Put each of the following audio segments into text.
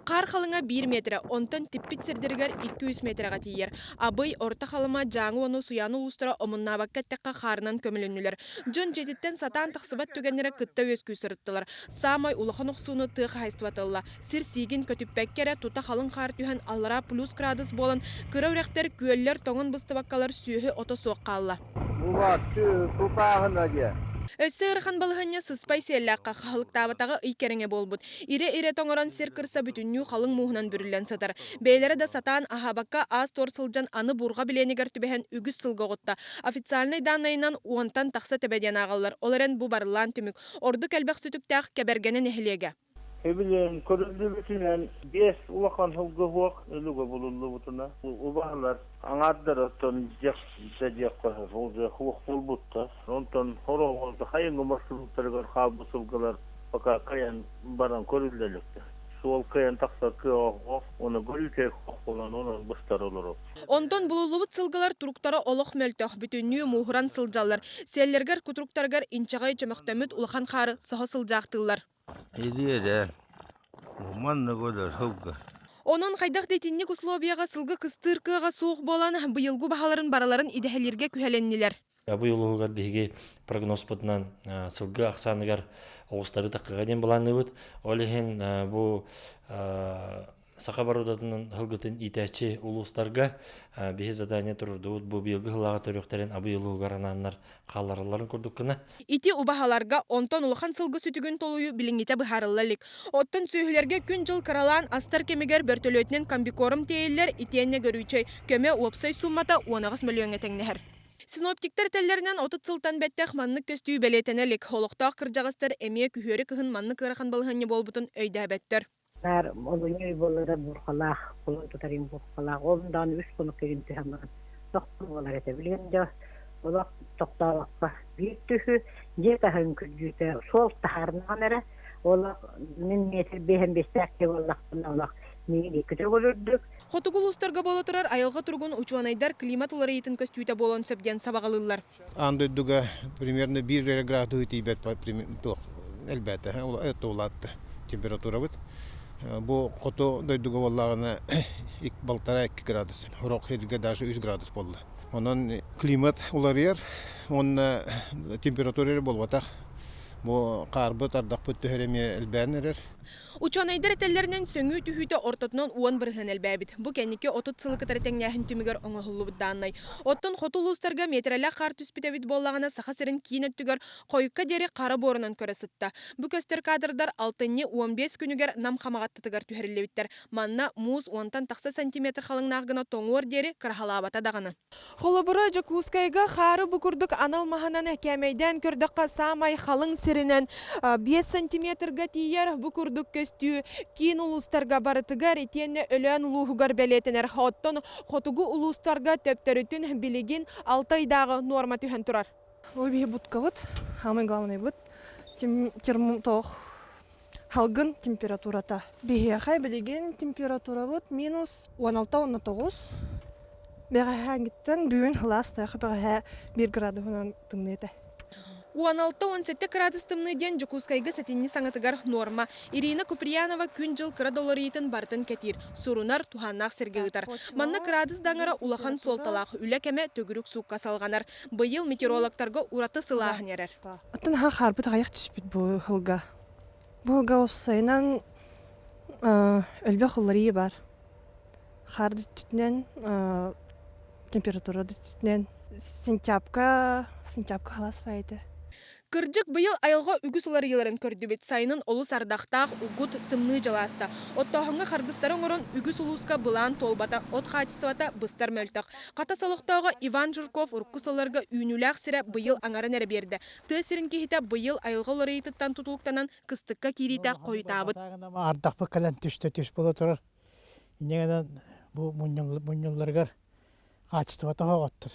Хаар халыҥа биир миэтэрэ, онтон типпит сирдэригэр 200 миэтэрэҕэ тиийэр. Абый, Орто Халыма, Дьааҥы уонна Усуйаана улуустара омуннаабакка эттэххэ хаарынан көмүлүннүлэр. Дьон дьиэтиттэн сатаан тахсыбат түгэннэрэ кытта үөскүү сырыттылар. Саамай улахан охсууну тыа хаһаайыстыбата ылла. Сир сиигин көтүппэккэ эрэ тута халыҥ хаар түһэн аллараа плюс градус буолан, кыра үрэхтэр, күөллэр тоҥон быстыбаккалар сүөһү ото суох хаалла. Булааччы тутааһына диэн. Өссө ыарахан балаһыанньа сыспай сиэллээххэ хаһылыктаабатаҕа ый кэриҥэ буолбут. Ирэ-ирэ тоҥорон сир кырса бүтүннүү халыҥ мууһунан бүрүллэн сытар. Бэйэлэрэ да сатаан аһаабакка аас-туор сылдьан аны буурҕа билиэнигэр түбэһэн үгүс сылга оҕутта. Официальнай дааннайынан уонтан тахса төбө диэн ааҕаллар. Ол эрэн бу барыллаан түмүк. Ордук элбэх сүтүктээх Кэбэргэнэ нэһилиэгэ. Сөбүлээн көрүллүбүтүнэн биэс улахан сылгы суох өлүгэ булуллубутуна убаһалар аҥаардара оттон дьиэххэ суох буолбуттар. Онтон сороҕор хайыҥы маршруттарыгар хаалбыт сылгылар пока кыайан баран көрүллэ иликтэр. Суол кыайан тахсар кыаҕа суох, уонна көрүүтэ суох буолан онон быстар олоробут. Онтон булуллубут сылгылар туруктара олох мөлтөх, бүтүннүү мууһуран сылдьаллар. Сиэллэригэр кутуруктарыгар инчэҕэй чөмөхтөммүт улахан хаары соһо сылдьаахтыыллар. Илиэрэ, маннык өлөр сылгы. Онон хайдах да итинник условияҕа сылгы кыстыыр кыаҕа суох буолан, быйылгы баһаларын барыларын идэһэлииргэ күһэлэннилэр. Абый улууһугар биһиги прогнозпутунан сылгы ахсааныгар оҕустары таккыга диэн былаанныыбыт. Ол иһин бу саха боруодатынан сылгытын иитээччи улуустарга биһи задание турурдубут бу быйылгы сыллааҕы төрүөхтэрин Абый улууһугар анааннар хаалларалларын курдук гына. Ити убаһаларга онтон улахан сылгы сүтүгүн толуйуу билиҥҥитэ быһаарылла илик. Оттон сүөһүлэргэ күн-дьыл кыралаан астар кэмигэр бөртөлүөтүнэн комбикорм тиэйиллэр итиэннэ көрүүчэй көмө уопсай сууммата 18 мөлүйүөҥҥэ тэҥнэһэр. Синоптиктар этэллэринэн 30 сылтан бэттэх маннык көстүү бэлиэтэнэ илик. Олохтоох кырдьаҕастар эмиэ күһүөрү кыһын маннык ыарахан балаһыанньа буолбутун өйдөөбөттөр. Наар олунньу ый буоллар буурҕалаах, кулун тутарым буурҕалаах, ол даҕаны үс хонук кэлин түһэн баран тохтуу буолар этэ. Билигин дьэ олох тохтообокко биир түһү дьиэ таһын күрдьүүтэ суол таһаарнаҕын эрэ олох мин метр биэһэн биэстээх киһи буоллахпына олох миигин икки төгүл үрдүк. Хотугу улуустарга буола турар айылҕа туругун учуонайдар климат уларыйыытын көстүүтэ буолуон сөп диэн сабаҕалыыллар. Аан дойдуга примерно биир эрэ градуһу тиийбэт туох элбээтэ, улаатта температурабыт. Бу хоту дойдуга буоллаҕына балтараа-икки градус, сорох сиргэ даже үс градус буолла. Онон климат уларыйар уонна температура эрэ буолбатах. Бу хаарбыт, ардахпыт түһэр эмиэ элбээн эрэр. Учуонайдар этэллэринэн, сөҥүү түһүүтэ ортотунан 10% элбээбит. Бу кэнники 30 сылы кытары тэҥнээһин түмүгэр оҥоһуллубут дааннай. Оттон хоту улуустарга миэтэрэлээх хаар түспүт эбит буоллаҕына, Саха сирин киин өттүгэр хойукка диэри хара буорунан көрө сытта. Бу көстөр кадрдар алтынньы 15 күнүгэр Нам Хамаҕаттатыгар түһэриллибиттэр. Манна муус уонтан тахса сантиметр халыҥнаах гына тоҥуор диэри кыраһалаабата даҕаны. Холобура, Дьокуускайга хаары бу курдук анал маһынан кээмэйдээн көрдөххө, саамай халыҥ сиринэн 5 сантиметрга тиийэр. Бу курдук көстүү киин улуустарга барытыгар итиэннэ Өлөөн улууһугар бэлиэтэнэр. Оттон хотугу улуустарга төптөрүтүн билигин алта ыйдааҕы нуорма түһэн турар. Ой, биһи будкабыт, самый главный быт, термотох халгын температурата. Биһиэхэ билигин температурабыт минус 16-19. Бэҕэһээҥҥиттэн бүгүн сылаас тыаха бэҕэһээ 1 градуһунан тымныы этэ. 16-17 кыраадыс тымныы диэн Дьокуускайга сэтинньи саҥатыгар нуорма. Ирина Куприянова күн-дьыл кыра да уларыйыытын барытын кэтиир, сурунар, туһааннаах сиргэ ыытар. Манна кыраадыс да аҥара улахан суолталаах, үлэ кэмэ төгүрүк суукка салҕанар. Быйыл метеорологтарга ураты сылааһын эрэр. Оттон аһа хаарбыт аҕыйах түспүт бу сылга. Бу сылга уопсайынан өлбөх уларыйыы бар. Хаар да өттүнэн, температура да өттүнэн. Сентябрьга, сентябрьга халаас этэ. Кырдьык, быйыл айылҕа үгүс уларыйыыларын көрдүбүт. Сайынын олус ардахтаах, угут, тымныы дьыл ааста. Оттооһуҥҥа харгыстары оҥорон үгүс улууска былаан туолбата, от хаачыстыбата быстар мөлтөх. Хатас олохтооҕо Иван Жирков урукку сылларга үүнүүлээх сирэ быйыл аҥарын эрэ биэрдэ. Тыа сирин киһитэ быйыл айылҕа уларыйыытыттан тутулуктанан кыстыкка киириитэ хойутаабыт. Ардахпыт кэлэн түстэ түс буола турар. Инньэ гынан бу мунньулларыгар хаачыстыбата оһоҕоттор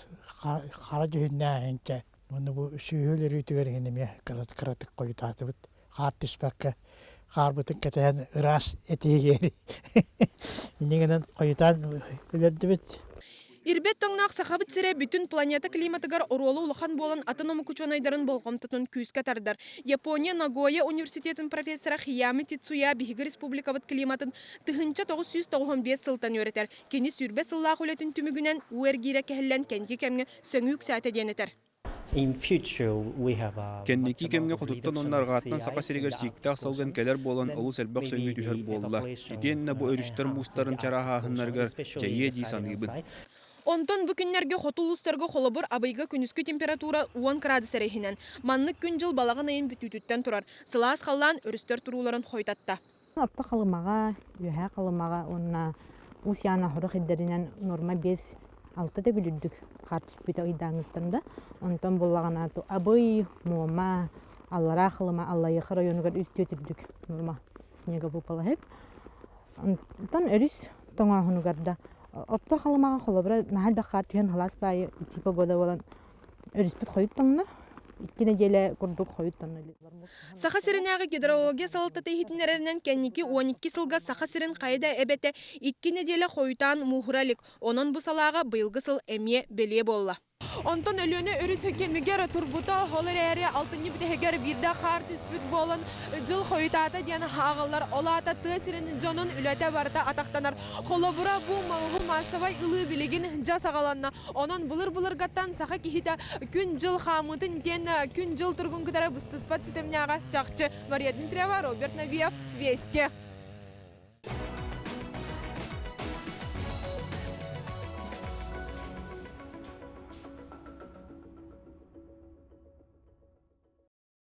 хара дьүһүннээһинчэ уонна бу сүөһү өлөрүүтүгэр иһин эмиэ кыратык хойутаатыбыт. Хаар түспэккэ хаарбытын кэтэһэн ыраас этиһиэри инньэ гынан хойутаан өлөрдүбүт. Ирбэт тоҥноох Сахабыт сирэ бүтүн планета климатыгар оруола улахан буолан атын омук учуонайдарын болҕомтотун күүскэ тардар. Япония Нагоя университетын профессора Хиями Тицуя биһиги республикабыт климатын 1995 сылтан үөрэтэр. Кини 20 сыллаах үлэтин түмүгүнэн уу эргиирэ кэһиллэн кэнники кэмҥэ сөҥүү үксээтэ диэн этэр. Кэнники кэмҥэ хотуттан уонна арҕааттан Саха сиригэр сииктээх салгын кэлэр буолан олус элбэх сөҥүү түһэр буолла. Итиэннэ бу өрүстэр муустарын чарааһааһыннарыгар дьайыа дии саныыбын. Онтон бу күннэргэ хоту улуустарга холобур Абыйга күнүскү температура 10 градус эрэ иһинэн. Маннык күн-дьыл балаҕан ыйын бүтүүтүттэн турар. Сылаас халлаан өрүстэр турууларын хойутатта. Орто Халымаҕа, Үөһээ Халымаҕа уонна Уус Яна сорох ирдэринэн нуорма 5-6 төгүл үрдүк хаар түспүтэ ыйдааҥҥыттан да. Онтон буллаҕына Абый, Муома, Аллараа Халыма, Аллайыаха районугар үс-түөрт үрдүк нуорма снега выпала сөп. Онтон өрүс тоҥооһунугар да Орто Халымаҕа холобура наһаа элбэх хаар түһэн халаас баайы итии погода буолан өрүспүт хойут тоҥно. Икки нэдиэлэ курдук хойут тоҥно. Саха сиринээҕи гидрология салалтата иһитиннэрэринэн кэнники 12 сылга Саха сирин хайа да эбэтэ икки нэдиэлэ хойутаан мууһура илик. Онон бу салааҕа быйылгы сыл эмиэ бэлиэ буолла. Онтон Өлүөнэ өрүс кэмигэр турбута, ол эрээри алтынньы бүтэһигэр биирдэ хаар түспүт буолан дьыл хойутаата диэн ааҕаллар. Ол аата тыа сирин дьонун үлэтэ барыта атахтанар. Холобура, бу мауһу маассабай ылыы билигин дьа саҕаланна. Онон былыр-былыргаттан саха киһитэ күн-дьыл хаамыытын диэн күн-дьыл туругун кытары быстыспат ситимнээҕэ чахчы. Мария Дмитриева, Роберт Набиев, Вести.